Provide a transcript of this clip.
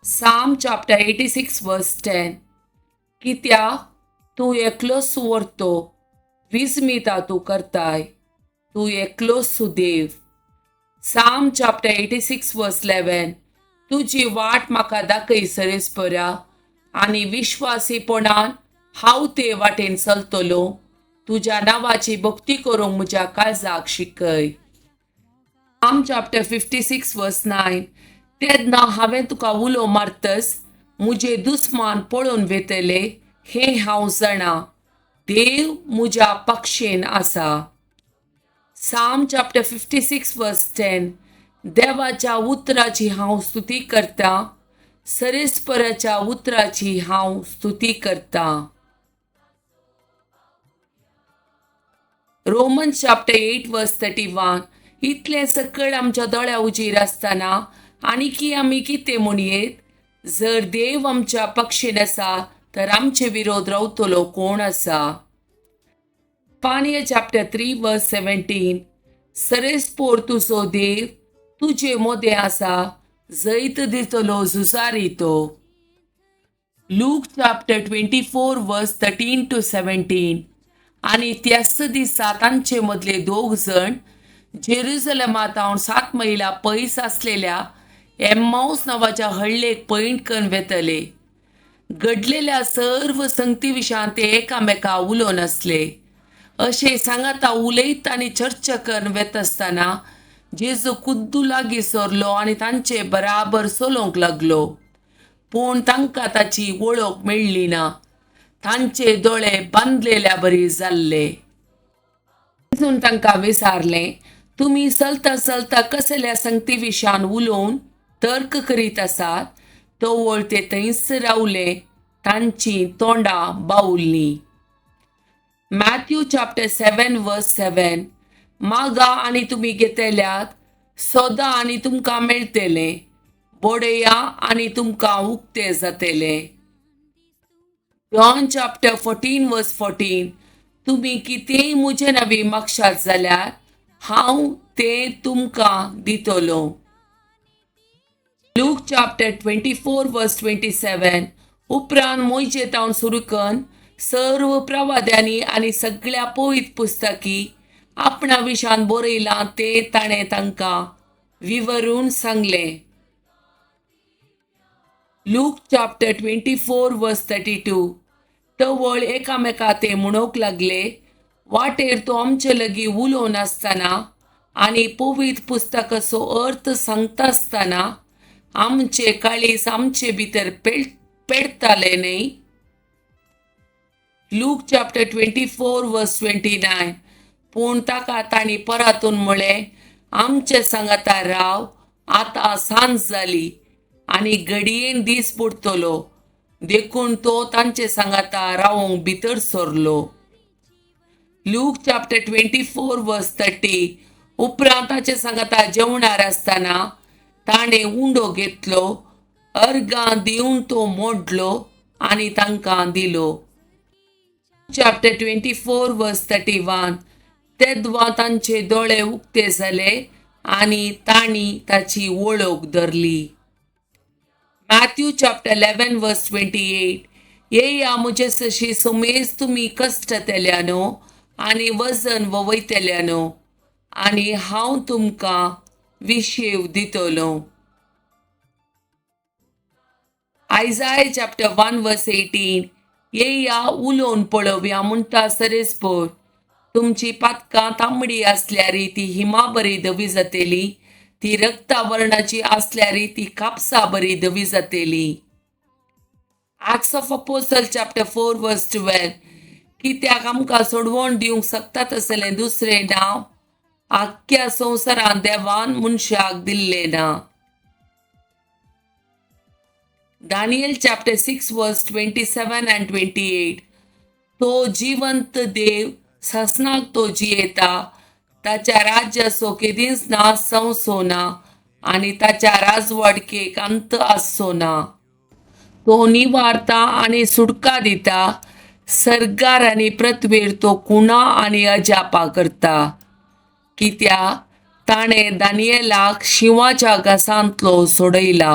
Psalm chapter 86 verse 10. कित्याक तूं एकलोच व्हरतो, विस्मिता तूं करताय, तूं एकलोच सुदेव. Psalm chapter 86 verse 11. तुजी वाट म्हाका दाखय सरेस्परा, आनी विश्वासीपणान हांव ते वाटेन चलतलो. तुज्या नांवाची भक्ती करूंक म्हज्या काळजाक शिकय. Psalm chapter 56 verse 9. तेन्ना हांवें तुका उलो मारतस म्हजे दुस्मान पळोवन वेतले हें हांव जाणा. देव म्हज्या पक्षेन आसा. Psalm chapter 56 verse 10. देवाच्या उतराची हांव स्तुती करतां, सरेस्पराच्या उतराची हांव स्तुती करतां. Romans chapter 8 verse 31. इतलें सकळ आमच्या दोळ्या उजीर आसतना आनीकी आमी कितें म्हणयेत? जर देव आमच्या पक्षीन आसा तर आमचे विरोध रावतलो कोण आसा? पानिया चॅप्टर 3 वर्स 17. सरेस्पोर तुजो देव तुजे मोदें आसा, जैत दितलो झुजारी तो. Luke chapter 24 verse 13 to 17. आनी त्याच दिसा तांचे मदले दोग जण जेरुजलमांत 7 मैलां पयस आसलेल्या एम्माउस नांवाच्या हळ्ळेक पैण करून वेतले. घडलेल्या सर्व संगती विशयान ते एकामेका उलोवन आसले. अशें सांगाता उलयत आनी चर्चा करून वेता आसतना जेजू कुद्दू लागीं सरलो आनी तांचे बराबर चलोवंक लागलो. पूण तांकां ताची वळख मेळ्ळी ना. तांचे दोळे बांदलेल्या बरी जाल्ले. जेजून तांकां विचारलें, तुमी चलता चलता कसल्या संगती विशयान उलोवन तर्क करीत आसात? तवळ ते थंयच रावले, तांचीं तोंडां बावुल्लीं. Matthew chapter 7 verse 7. मागा आनी तुमी घेतल्यात, सोदा आनी तुमकां मेळटलें, बडया आनी तुमकां उक्तें जातलें. John chapter 14 verse 14. तुमी कितेंय म्हजे नवी मागशात जाल्यार हांव तें तुमकां दितलो. Luke chapter 24 verse 27. उपरांत मोयजे तावन सुरू करून सर्व प्रवाद्यांनी आनी सगळ्या पवित्र पुस्तकी आपणा विशान बरयलां तें ताणें तांकां विवरून सांगलें. Luke chapter 24 verse 32. तवळ एकामेका ते म्हणूंक लागले, वाटेर तो आमचे लागीं उलोवन आसतना आनी पवित्र पुस्तकाचो अर्थ सांगता आसतना आमचे काळीज आमचे भितर पेडताले न्हय? Luke chapter 24 verse 29. पूण ताका तांणी परतून म्हळें, आमचे सांगाता राव, आतां सांज जाली आनी घडयेन दीस बुडटलो. देखून तो तांचे सांगाता रावोंक भितर सरलो. Luke chapter 24 verse 30. उपरांत ताचे सांगाता जेवणार आसतना ताणें उंडो घेतलो, अर्गां दिवन तो मोडलो आनी तांकां दिलो. Chapter 24 verse 31. तेदवा तांचे दोळे उक्ते जाले आनी तांणी ताची वळख धरली. Matthew chapter 11 verse 28. येया म्हजे सशी सुमेज तुमी कश्टतेल्यानो आनी वजन ववयतेल्यानो, आनी हांव तुमकां विशेव दितलो. Isaiah chapter 1 verse 18. येया उलोवन पळोवया म्हणटा सरेस्पोर, तुमची पातकां तांबडी आसल्यारी ती हिमा बरी धवी जातली, ती रक्तावरणाची आसल्यारी ती कापसा बरी धवी जातली. Acts of Apostle chapter 4 verse 12. कित्याक आमकां सोडवण दिवंक शकता तसलें दुसरें नांव आख्ख्या संवसारांत देवान मनशाक दिल्लें ना. Daniel chapter 6 verse 27 and 28. तो जिवंत देव सासणाक तो जियेता, ताच्या राज्याचो केदींच नाश जावचो ना आनी ताच्या राजवाडकेक अंत आसचो ना. तो निवारता आनी सुटका दिता, सर्गार आनी पृथ्वीर तो कुणा आनी अजापा करता. कित्याक ताणें दानियेलाक शिंवाच्या घासांतलो सोडयला.